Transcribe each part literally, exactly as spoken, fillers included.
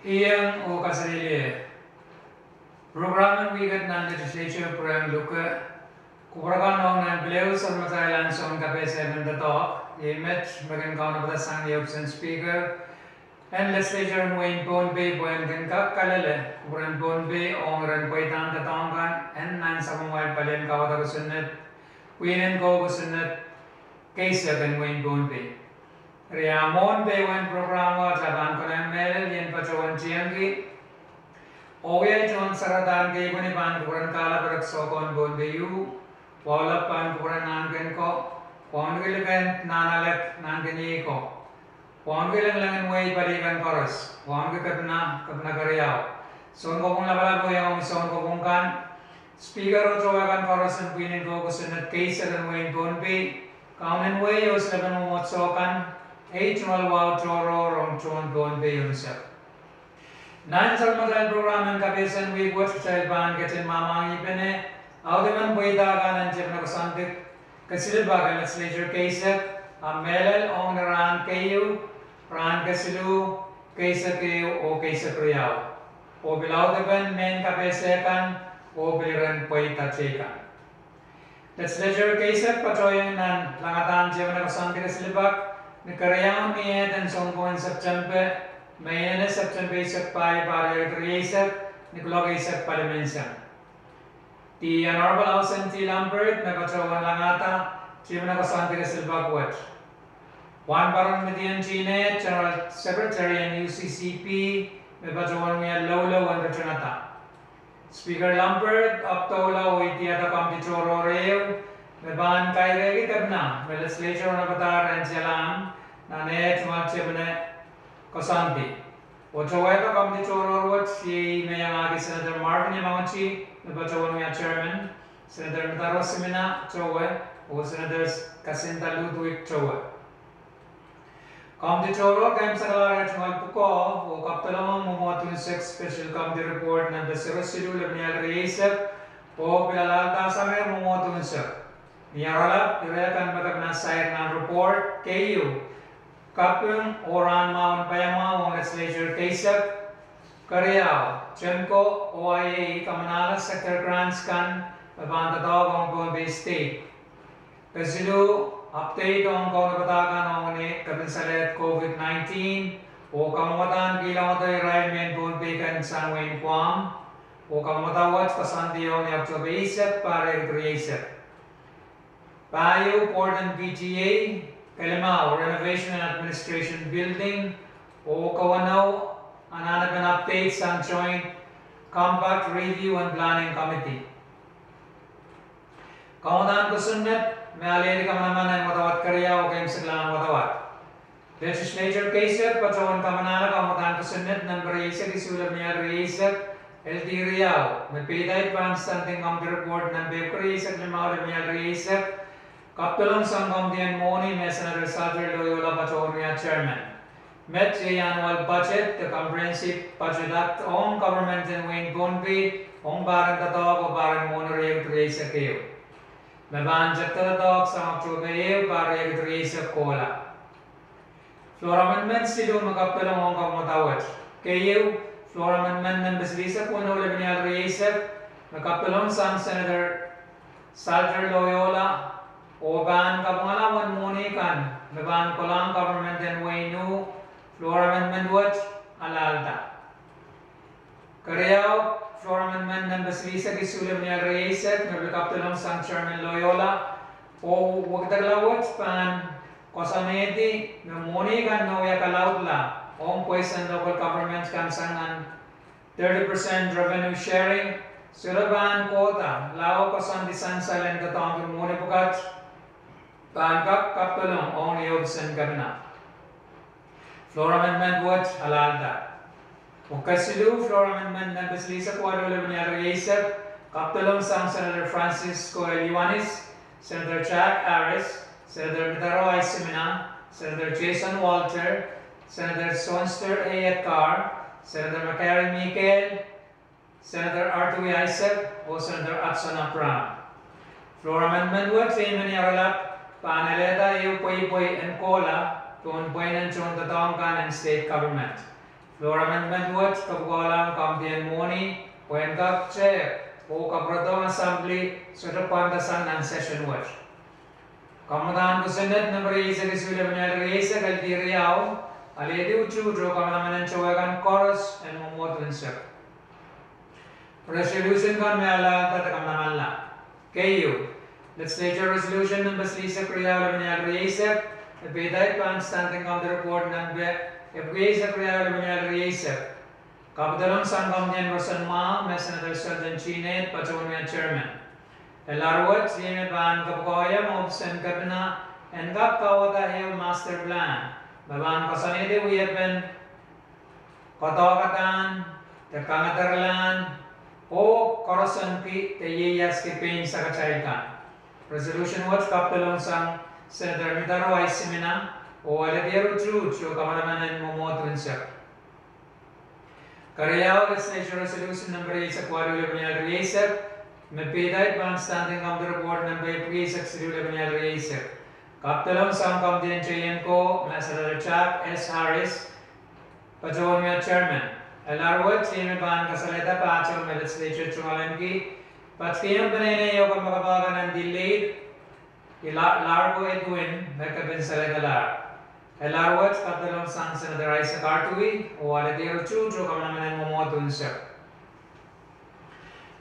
Iang oh kaselehlie. Program en wihk wet nan Legislature pwurehng luke. Kupwur kan ong nan pil ehu sounpatail ansoun kapehse en doadoahk, iei met me kin kaunopada sang ni ohpis en Speaker en Legislature en wehin Pohnpei pwehn kin kak kalelapak kupwuren Pohnpei ong iren pweidahn doadoahk kan en nan sapwung wai palien kawada kosonned, pwihn en kou kosonned keisek en wehin Pohnpei. Eri a mwohn pei wen program wet a pahn konehng mehlel ien patohwan tiengki, oh wia tohn saradahn keipweni pahn kupwuren kahlap rek soukohn Pohnpei ieu, wahu lap pahn kupwuren Nahnken ko, wauneki liken Nahnalek Nahnken iei ko, wauneki lengileng en wehi pali kan koaros, wauneki kepina, kepina keriau, sounkopwung lapalap oh iang ong sounkopwung kan, Speaker oh towe kan koaros en pwihn en kou kosonned keisek en wehin Pohnpei, kaunen wehi oh silepen mwomwohdiso kan, ei tungoal wahu tohrohr ong tohn Pohnpei unsek. Nan sapwung wai program en kapehse en wihk wet kitail pahn ketin mwamwahngihpene audepen pweida kan en tiepene koasoandi kesilip kan en Legislature keisek, a mehlel ong ni rahn keieu, rahn kesiluh, keisek ehu oh keisek riau, oh pil audepen mehn kapehse kan, oh pil iren pweida teikan. Legislature keisek patohieng nan langadahn tiepene koasoandi kesilip kan ni keriaun ni ehd en sounpwong en September, me inenen September eisek pahieu, pahr riekid rieisek, ni kuloak eisek pali menseng. The Honorable Austen T. Lambert me patohwan langada tiepene koasoandi kesilip wet. Wahnpoaron Midian Tine, General Secretary en U C C P, me patohwan wia loulou en ritengada. Speaker Lambert apwtehla oh idiada komidi tohrohr ehu me pahn kairehki kepina me Legislature onopadahr en tialahng nan eh tungoal tiepene koasoandi. Oh towehda komidi tohrohr wet iei me iangahki Senator Marvin Yamauchi me patohwan wia Chairman, Senator Mitaro Simina towe, oh Senator Kasinda Ludwig towe. Komidi tohrohr kaimwisekala rehn tungoal pwukoa oh kapedolong mwomwohd unsek Special Committee Report nempe sero siluh lepeni ahl rieisek, oh pil alahldasangehr mwomwohd unsek. Ni oaralap ire kan me kepina sair nan report keieu, kaping oh rahn mwahu en paiamwahu ong Legislature keisek. Keriau, TEMCO oh iei kamanahla sector grants kan me pahn doadoahk ong Pohnpei State. Kesiluh, update ong kaunopada kan ong ni kepinsalehd COVID nineteen, oh kamwadahn kihlongodo irail mehn Pohnpei kan sang wehin Guam, oh kamwadahn wet koasoandi ong ni October eisek, pahr riekid rieisek. Pahieu, pwoat en P T A, kelimau, renovation and administration building, oh kawenou, anahnepen update sang Joint Compact Review and Planning Committee. Kamwadahn kosonned me alehdi kamanaman en wadawad keriau oh keimwseklahn wadawad. Legislature keisek patohwan kamanahla kamwadahn kosonned nempe rieisek isuh lepeni ahl rieisek, L D riau, me peidait pahn Standing Committee Report nempe rieisek limau lepeni ahl rieisek, kapedolong sang komidi en mwohni me Senator Salter Loyola patohwan wia Chairman. Met iei annual budget de comprehensive budget act ong government en wehin Pohnpei ong pahr en doadoahk oh pahr en mwohni riekid rieisek ehu, me pahn tepda doadoahk sang October ehu, pahr riekid rieisek kohla. Floor amendment siluh me kapedolong ong kamwadahn wet. Keieu, floor amendment nempe silihsek weneu lepeni ahl rieisek, me kapedolong sang Senator Salter Loyola, oh pahn kapwungala uwen mwohni kan me pahn kolahng government en wehin U. Floor amendment wet alahlda. Keriau, floor amendment nempe silihsek isuh lepeni ahl rieisek, me pil kapedolong sang Chairman Loyola, oh wekidekla wet pahn koasoanehdi me mwohni kan me wia kalaudla ong pweisen local government kan sang nan thirty percent revenue sharing, solahr pahn kohda lao koasoandi sansal en doadoahngki mwohni pwukat pahn kak kapedolong ong ni ohpis en kepina. Floor amendment wet alahlda. Oh kesiluh, floor amendment nempe silihsek waluh lepeni ahl rieisek, kapedolong sang Senator Francisco L. Ioanis, Senator Jack Harris, Senator Mitaro I. Simina, Senator Jason Walter, Senator Sohnster A. Edgar, Senator McGarry Miguel, Senator Artui Isaac, oh Senator Hudson Abraham. Floor amendment wet iei me ni oaralap pahn alehda ehu pweipwei en kohla pohn pweinen tohn doadoahk kan en state government. Floor amendment wet kapwukoalahng komidien mwohni pwehn kak tehk oh kapwurodohng assembly sohte pwandasang nan session wet. Kamwadahn kosonned nempe rieisek isuh lepin ial rieisek, elder riau, alehdi utuht oh kamanaman en towehkan koaros en mwomwohd unsek. Resolution kan me alahlda de kamanamanla. Keieu, Legislature Resolution nempe silihsek riau lepin ial rieisek, me peidait pahn Standing Committee Report nempe epwiki eisek riau lepin ial rieisek. Kapidolong sang komidien roson mwahu me Senator Sheldon G. Ned patohwan wia chairman. Elahr wet iei me pahn kapwukoahiong ohpis en kepina en kak kauwada ehu master plan me pahn koasoanehdi wiepen koadoahkadahn de kangedarlahn oh koarosoanki de ieiaski pein sakatail kan. Resolution wet kapidolong sang Senator Mitaro Aisimina oh alehdi utuht oh kamanaman en mwomwohd unsek. Keriau, Legislature Resolution nempe rieisek waluh lepin ial rieisek, me peidait pahn Standing Committee Report nempe epwiki eisek siluh lepin ial rieisek. Kapidolong sang komidien teien ko me Senator Jack S. Harris patohwan wia chairman. Elahr wet iei me pahn kasalehda patohwan me Legislature tungoalenki patkihong peneinei ehu kompoakepah kan nan Delair, Largo Edwin, me kepin salehdalahr. Elahr wet kapidolong sang Senator Isaac Artui oh alehdi utuht oh kamanaman en mwomwohd unsek.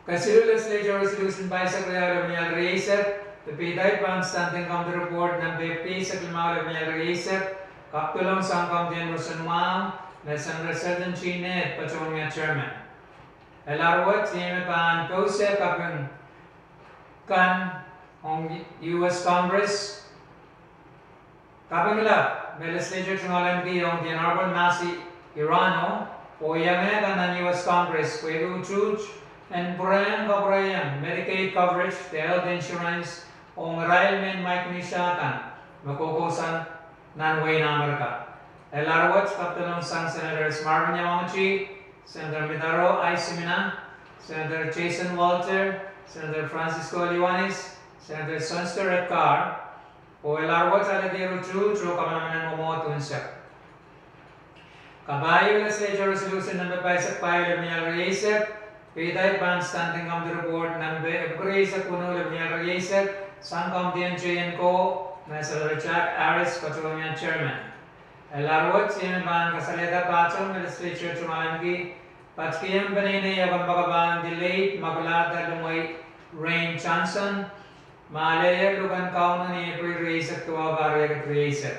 Kesiluh, Legislature Resolution pahisek riau lepin ial rieisek, me peidait pahn Standing Committee Report nempe epwiki eisek limau lepin ial rieisek, kapidolong sang komidien roson mwahu me Senator Sheldon G. Ned patohwan wia chairman. Elahr wet iei me pahn pousehla kaping kan ong U.S. Congress, kaping lap me Legislature tungoalenki ong the Honorable Massey Hirono, oh iangehkan nan U.S. Congress pwehki utuht en pwurehng kapwurehiong Medicaid coverage de health insurance ong irail mehn Micronesia kan me koukousoan nan wehin Amerika. Elahr wet kapidolong sang Senators Marvin Yamaguchi, Senator Mitaro Aisimina, Senator Jason Walter, Senator Francisco Ioanis, Senator Sonster Edgar, oh elahr wet alehdi utuht oh kamanaman en mwomwohd unsek. Kapahieu, Legislature Resolution nempe pahisek pahieu lepin ial rieisek, peidait pahn Standing Committee Report nempe epwiki rieisek weneu lepin ial rieisek, sang komidien teien ko me Senator Jack Harris patohwan wia chairman. Elahr wet iei me pahn kasalehda patohwan me Legislature tungoalenki patkihong peneinei ehu kompoakepah nan Delair, Immaculata Lumwei Rein Johnson, me aleier luhken Kauno ni April rieisek duwau, pahr riekid rieisek.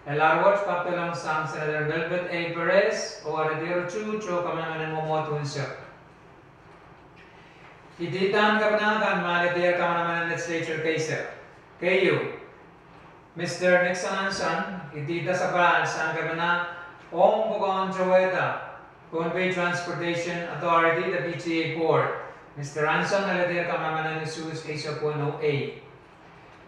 Elahr wet kapidolong sang Senator Nelbert A. Perez oh alehdi utuht oh kamanaman en mwomwohd unsek. Ididahn kepina kan me alehdier kamanaman en Legislature keisek. Keieu, Mister Nixon Hanson idihda sapahl sang kepina ong pwukoahn towehda Pohnpei Transportation Authority de P T A Board. Mister Hanson alehdier kamanaman en usuhs eisek weneu A.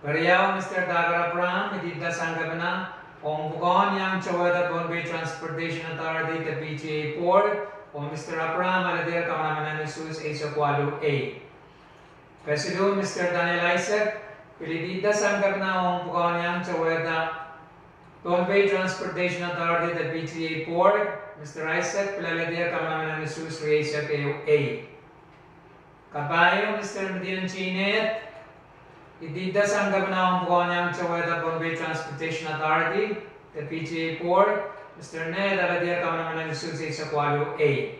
Keriau, Mister Daker Abraham idihda sang kepina ong pwukoahn iang towehda Pohnpei Transportation Authority de P T A Board, oh Mister Abraham alehdier kamanaman en usuhs eisek waluh A. Kesiluh, Mister Daniel Isaac pil idihda sang kepina ong pwukoahn iang towehda Pohnpei Transportation Authority de P T A Board. Mister Isaac pil alehdier kamanaman en usuhs rieisek ehu A. Kapahieu, Mister Midian G. Ned idihda sang kepina ong pwukoahn iang towehda Pohnpei Transportation Authority de P T A Board. Mister Ned alehdier kamanaman en usuhs eisek waluh A.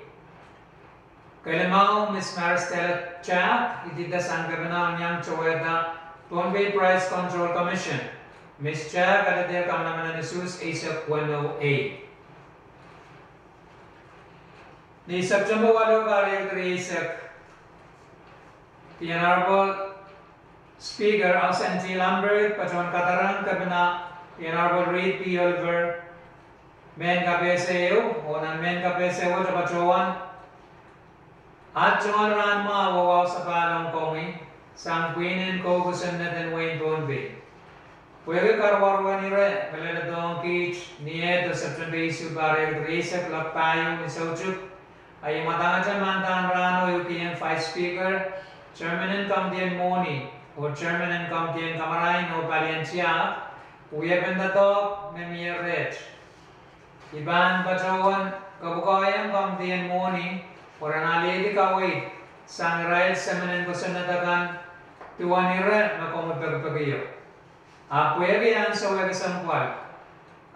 Kelimau, Miss Maristella Jack idihda sang kepina ong iang towehda Pohnpei Price Control Commission. Miss Jack alehdier kamanaman en usuhs eisek weneu A. Ni September waluh, pahr riekid rieisek, the Honorable Speaker Austen T. Lambert patohwan kadarehng kepina, the Honorable Reed P. Oliver, mehn kapehse ehu oh nan mehn kapehse wet e patohwan: At tungoal rahn mwahu wahu sapahl ong komwi sang pwihn en kou kosonned en wehin Pohnpei. Pwehki karuwaru en ire me leledohng kiht ni ehdo September isuh, pahr riekid rieisek, lokaia ni soutuk, ahi mwadangete mandahn rahno I kihong Vice Speaker, Chairman en Komidien Mwohni, oh Chairman en Komidien Kamarain oh Palien Tiahk wiepen doadoahk me mie reht. I pahn patohwan en mwohni, oh re en alehdi kaweid sang irail semen en kosonned akan duwen ire me komwi pekipekio. Ahpw pwehki ansou wet kesempwal,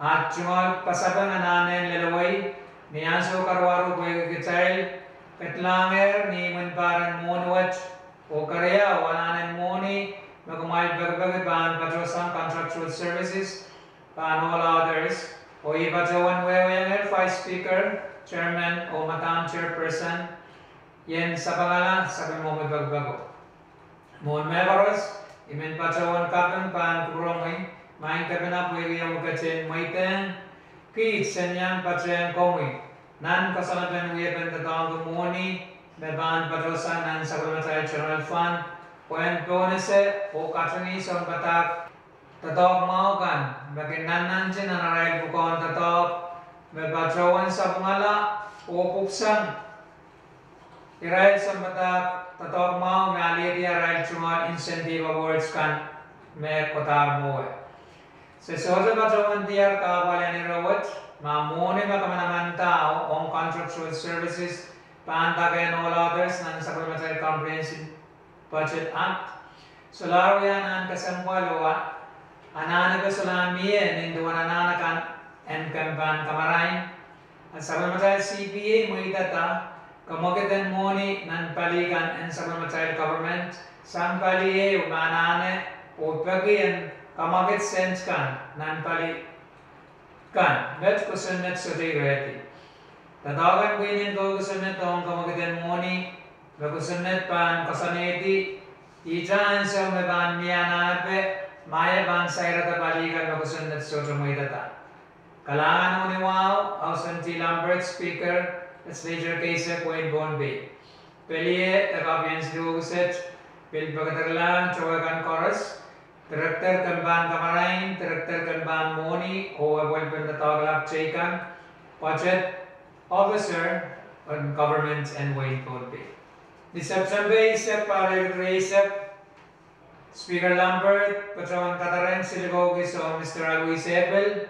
at tungoal pasapeng anahne en lelewei ni ansou karuwaru pwehki kitail ketilahng ni imwin pahr en mwohni wet, oh keriau anahne en mwohni me kumwail pekipeki pahn patohsang contractual services, pahn all others, oh I patohwan wehwehki Vice Speaker, Chairman oh Madam Chairperson, ien sapengala sapwellimomwi pekipeko. Mwohn mehkoaros, I men patohwan kaping pahn kupwuromwi, maing Kepina, pwehki omwi ketin mweidehng kiht sen iang patehng komwi nan koasoanepen wiepen doadoahngki mwohni me pahn patohsang nan sapwellimatail General Fund, pwehn pohnese oh katingih sounpadahk doadoahk mwahu kan me kin nannanti nan arail pwukoahn doadoahk me patohwan sapwungala oh pwuhksang irail sounpadahk doadoahk mwahu me alehdi arail tungoal incentive awards kan me kohdo mwowe. Se sohte patohwan diar kahpwal en ire wet ma mwohni me kamanamandahu ong contractual services pahn dakehn all others nan sapwellimatail Comprehensive Budget Act. Solahr wia anahn kesempwal oh anahnepe solahr mie nin duwen anahn akan en kemp en kamarain. A sapwellimatail C P A mweidada kamwekid en mwohni nan pali kan en sapwellimatail government, sang pali ehu me anahne oh peki en kamwekid sent kan nan pali kan met kosonned sohte irehdi. Doadoahk en pwihn en kosonned ong kamwekid en mwohni me kosonned pahn koasoanehdi ihte ansou me pahn mie anahnepe ma e pahn sairada pali kan me kosonned sohte mweidada. Kalahngan oh ni wahu, Ausendi Lambert, Speaker, Legislature keisek wehin Pohnpei. Pil ie de kapw en siluh kiset, pil pekederlahng towe kan koaros, Director kemp en kamarain, Director kemp en mwohni oh epwelpen doadoahk lap teikan, Budget Officer en government en wehin Pohnpei. Ni September eisek, pahr ehu rieisek, Speaker Lambert patohwan kadarehng siluh kiset oh Mister Alois Epel,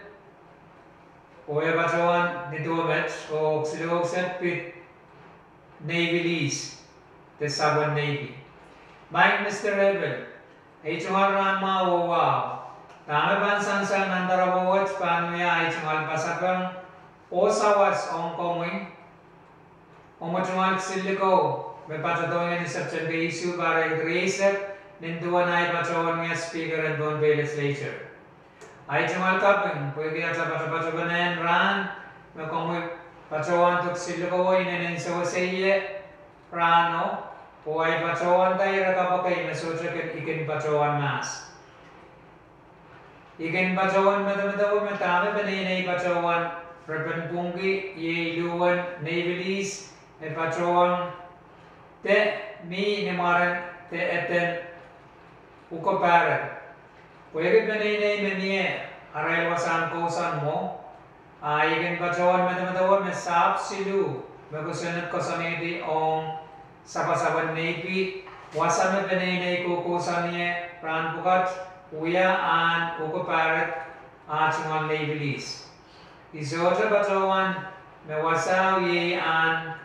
oh e patohwan ni duwe met oh siluh kiset pid Navy lease de sapwen Navy. Maing Mister Epel, ei tungoal rahn mwahu oh wahu. Dahme pahn sansal nan doaropwe wet pahn wia ei tungoal pasapeng oh sawas ong komwi ong tungoal kisin likou me patohdo ni September eisek, pahr ehu rieisek, nin duwen ei patohwan wia Speaker en Pohnpei Legislature. Ei tungoal kaping pwehki ata patopato pene en rahn me komwi patohwan dok siluh kowe inenen sewese ie rahno, oh ei patohwan da ire kapw kei me sohte kin, I kin patohwan mahs. I kin patohwan medemedewe me dahme peneinei patohwan repen pwungki iei luhwen Navy lease me patohwan de mi ni mwaren de eden Uko Paret. Pwehki peneinei me mie arail wasahn kousoan mwo, a I kin patohwan medemedewe me sahpw siluh me kosonned koasoanehdi ong sapwasapwen Navy, wasa me peneinei koukousoan ie rahn pwukat wia ahn Uko Paret ah tungoal Navy lease. I sohte patohwan me wasao iei ahn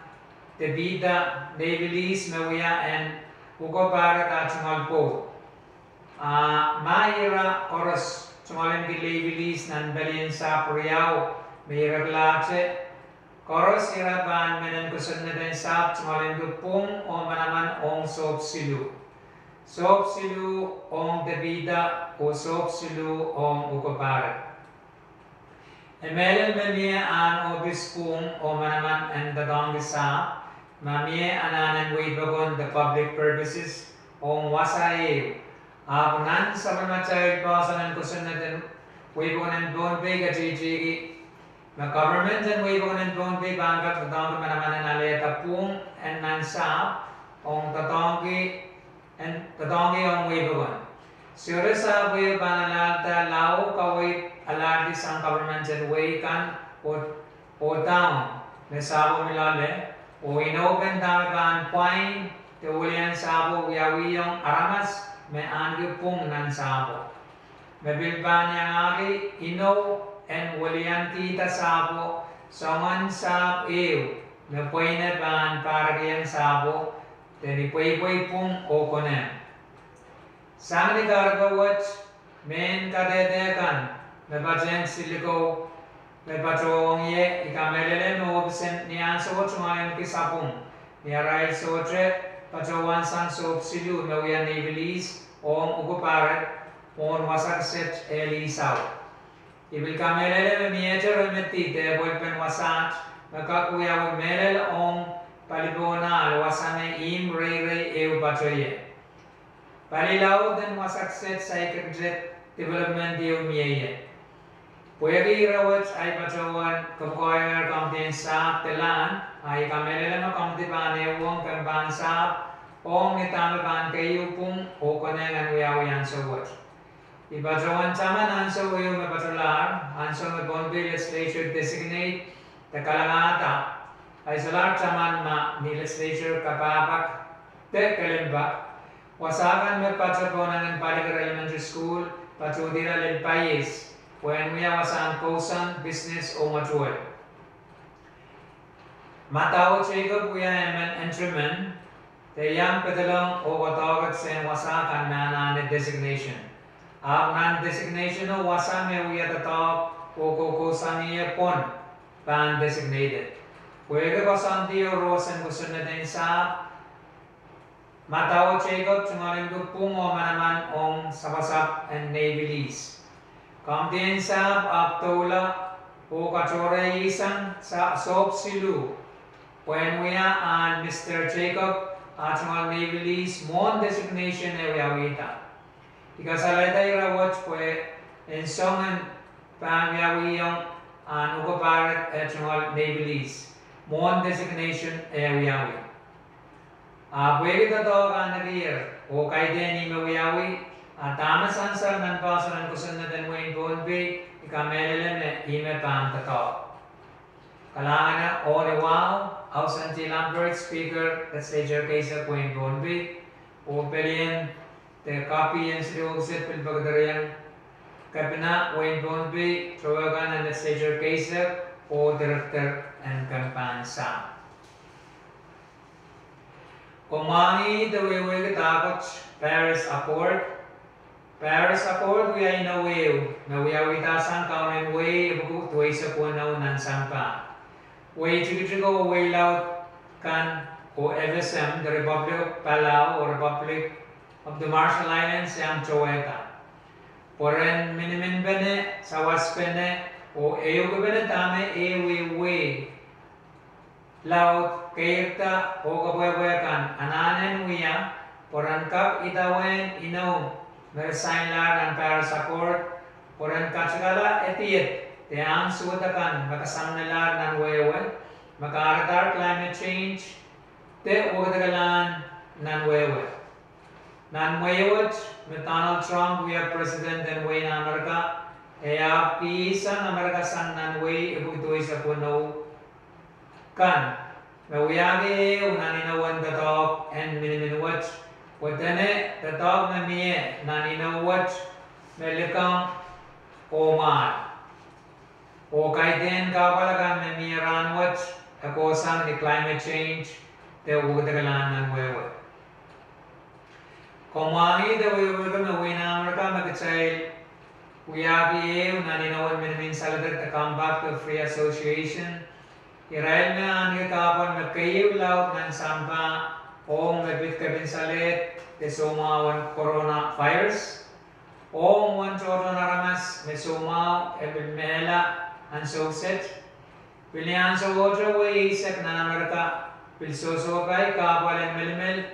Debida Navy lease me wia en Uko Paret ah tungoal pwoud. A ma ira koaros tungoalenki Navy lease nan pelien sahpw riau me ireklahte, koaros ira pahn menen kosonned en sahpw tungoalenki pwung oh manaman ong sohp siluh. Sohp siluh ong Debida oh sohp siluh ong Uko Paret. E mehlel me mie ahn ohpis pwung oh manaman en doadoahngki sahpw, ma mie anahn en wehi pokon de public purposes ong wasa ehu. Ahpw nan sapwellimatail poahsoan en kosonned en wehi pokon en Pohnpei ketihtihki me government en wehi pokon en Pohnpei pahn kak doadoahngki manaman en alehda pwung en nan sahpw ong doadoahngki en doadoahngki ong wehi pokon. Sohte sahpw ehu pahn alahlda lao kaweid alahdi sang government en wehi kan oh, oh down me sahpwo mi loale, oh inoupen dahme pahn pwain de welian sahpwo wiawihong aramas me ahneki pwung nan sahpwo. Me pil pahn iangahki inou en weliankihda sahpwo, soangen sahpw ehu me pweine pahn pahrekiong sahpwo, de ni pweipwei pwung oh konehng. Sang ni kahrehda wet, mehn kadehde kan me patehng silikou me patohwong ie, I kamehlele me ohpis en ni ansou tungoal en kis sapwung ni arail sohte patohwan sang sohp siluh me wia Navy Lease ong Uku Paret mwohn wasa kiset eh lihsau. I pil kamehlele me miehte remedi de pwelpen wasaht me kak wiawi mehlel ong palipohn ahl wasa me ihmw reirei ehu patohie. Pali laud en wasa kiset saikinte development ehu mie ie. Pwehki ire wet ahi patohwan kapwukoahier komidi en sahpw de lahn, ahi kamehlele me komidi pahn ehuong kempahn sahpw ong ni dahme pahn keieu pwung oh konehng en wiawi ansou wet. I patohwan taman ansou ehu me patohlahr, ansou me Pohnpei Legislature designate de kalengahda ahi solahr taman ma ni Legislature kapahpahk de kelimpak, wasa kan me patohwan pohn angin Paliker Elementary School patohdihla lel paies pwehn wia wasahn kousoan, business oh mwetuwel. Madao Jacob wia emen entry men de iang pedolong oh doadoahk sehn wasa kan me anahne designation. Ahpw nan designation o wasa me wia doadoahk oh koukousoan ie pwon pahn designated. Pwehki koasoandi oh roson kosonned en sahpw, Madao Jacob tungoal en pwung oh manaman ong sapwasapw en Navy Lease. Komidi en sahpw ahpw doula oh katohre sang sohp siluh pwehn wia ahn Mister Jacob ah tungoal Navy Lease mwohn designation eh wiawihda. I kasalehda ire wet pwe en song en pahn wiawiong ahn Uku Paret eh tungoal Navy Lease mwohn designation eh wiawi. Ahpw pwehki doadoahk ah nekier oh kaidehn ih me wiawi, a dahme sansal nan poahsoan en kosonned en wehin Pohnpei, I kamehlele me ih me pahn doadoahk. Kalahngan oh ni wahu, Ausendi Lambert, Speaker Legislature keisek wehin Pohnpei, oh pelien de copy en siluh kiset pil pekedereiong kepina wehin Pohnpei, towe kan en Legislature keisek, oh director en kempahn sahpw. Komw mwahngih de wehwehki dahkot Paris Accord. Paris Accord wia inou ehu me wiawihda sang kaunen wehi epwiki duweisek weneu nan sampah. Wehi tikitiko oh wehi laud kan, oh FSM, the Republic of Palau oh Republic of the Marshall Islands iang towehda pwe ren miniminpene, sawaspene, oh ehukipene dahme eh wehi laud, keirda oh kepwehpwe kan anahne wia, pwe ren kak idawehn inou me re sainlahr nan Paris Accord, pwe ren katikala edied de ahnsou kan me kasamnalahr nan wehwe, me kahrehdahr climate change de wekideklahn nan wehwe. Nan mwehi wet me Donald Trump wia president en wehin Amerika, e ahpw kihsang Amerika sang nan wehi epwiki duweisek weneu kan, me wiahki ehu nan inowen doadoahk en minimin wet, pwe dene doadoahk me mie nan inou wet me likamw oh mwahl. Oh kaidehn kahpwal akan me mie rahnwet e kohsang ni climate change de wekideklahn nan wehwe. Komw mwahngih de wehwehki me wehin Amerika me kitail wiahki ehu nan inowen minimin saledek de Compact of Free Association, irail me ahneki kahpwal me keieu laud nan sampah ong me pid kepin salehd de soumwahu en coronavirus, ong uwen tohtohn aramas me soumwahu e pil mehla ansou kiset. Pil ni ansowohte wehi eisek nan Amerika pil sohsohpai kahpwal en melimel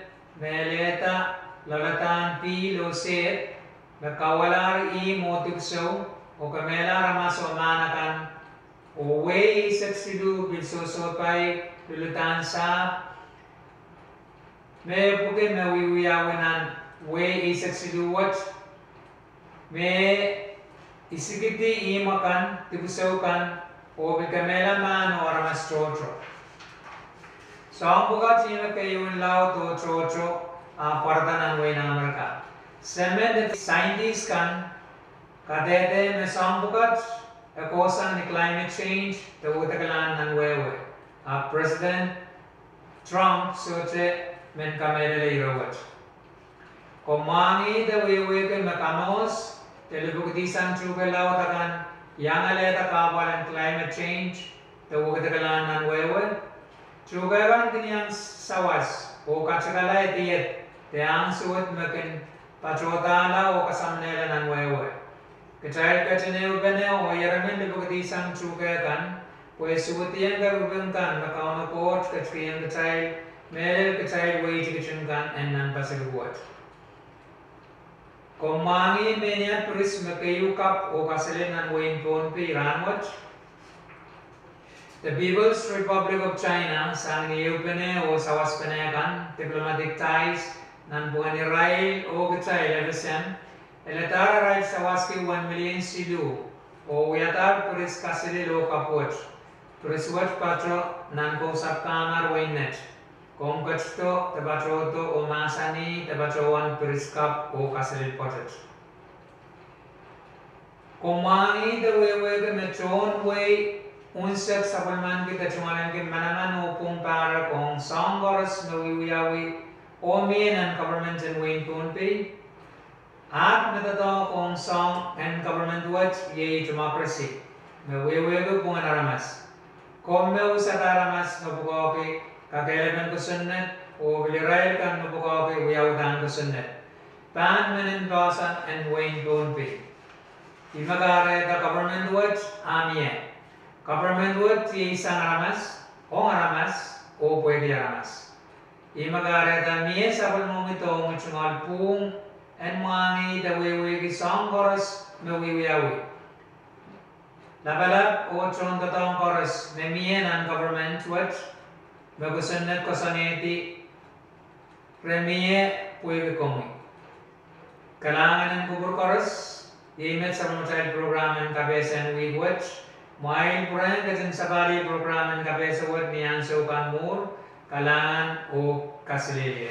me elehda loaladahn pihl oh sehd me kauwalahr ihmw oh dipwisou oh kemehla aramas oh mahn akan, oh wehi eisek siluh pil sohsohpai luludahn sahpw me epwiki me wiewiawi nan wehi eisek siluh wet me isikidi ihmw akan, dipwisou kan, oh pil kemehla mahn oh aramas tohto. Soahng pwukat ih me keieun laud oh tohto ah pwarada nan wehin Amerika. Semen de scientist kan kadehde me soahng pwukat e kohsang ni climate change de wekideklahn nan wehwe. Ahpw President Trump sohte men kamehlele ire wet. Komw mwahngih de wehwehki me kamohs de lipwukidisang tuhke laud akan iang alehda kahpwal en climate change de wekidekilahn nan wehwe. Tuhke kan kin iang sawas oh katikala edied de ahnsou wet me kin patohdahla oh kasamwohla nan wehwe. Kitail ketin ehupene oh ieremen lipwukidisang tuhke kan pwe suwedieng kepikipik kan me Kauno Koht ketikihong kitail mehlel kitail wehi tikitik kan en nan Pacific wet. Komw mwahngih mehnia piris me keieu kapw oh kaselel nan wehin Pohnpei rahnwet. The People's Republic of China sang ni ehupene oh sawaspene kan, diplomatic ties, nan pwungen irail oh kitail FSM, eladahr arail sawaski wen milion siluh oh wiadahr piris kaselel oh kapw wet. Piris wet pato nan kousapw kahmar wehin Net. Komw ketido de patohdo oh mahsanih de patohwan piris kapw oh kaselel pwoatet. Komw mwahngih de wehwehki me tohn wehi unsek sapwellimaniki de tungoaleniki manaman oh pwung pahrek ong soahng koaros me wiewiawi oh mie nan government en wehin Pohnpei. Ahd me doadoahk ong soahng en government wet iei democracy, me wehwehki pwungen aramas. Komw me unsek aramas me pwukoahki kakehlapen kosonned oh pil irail kan me pwukoahki wiawidahn kosonned pahn mehn poahsoan en wehin Pohnpei. Ih me kahrehda government wet ah mie. Government wet iei sang aramas, ong aramas, oh pwehki aramas. Ih me kahrehda mie sapwellimomwi dohng tungoal pwung en mwahngih de wehwehki soahng koaros me wiewiawi. Lapalap oh tohndoadoahk koaros me mie nan government wet me kosonned koasoanehdi, re mie pwehki komwi. Kalahngan en kupwur koaros. Iei met sapwellimatail program en kapehse en wihk wet. Mwail pwurehng ketin sapahl program en kapehse wet ni ansou kan mwuhr. Kalahngan oh kaselehlie.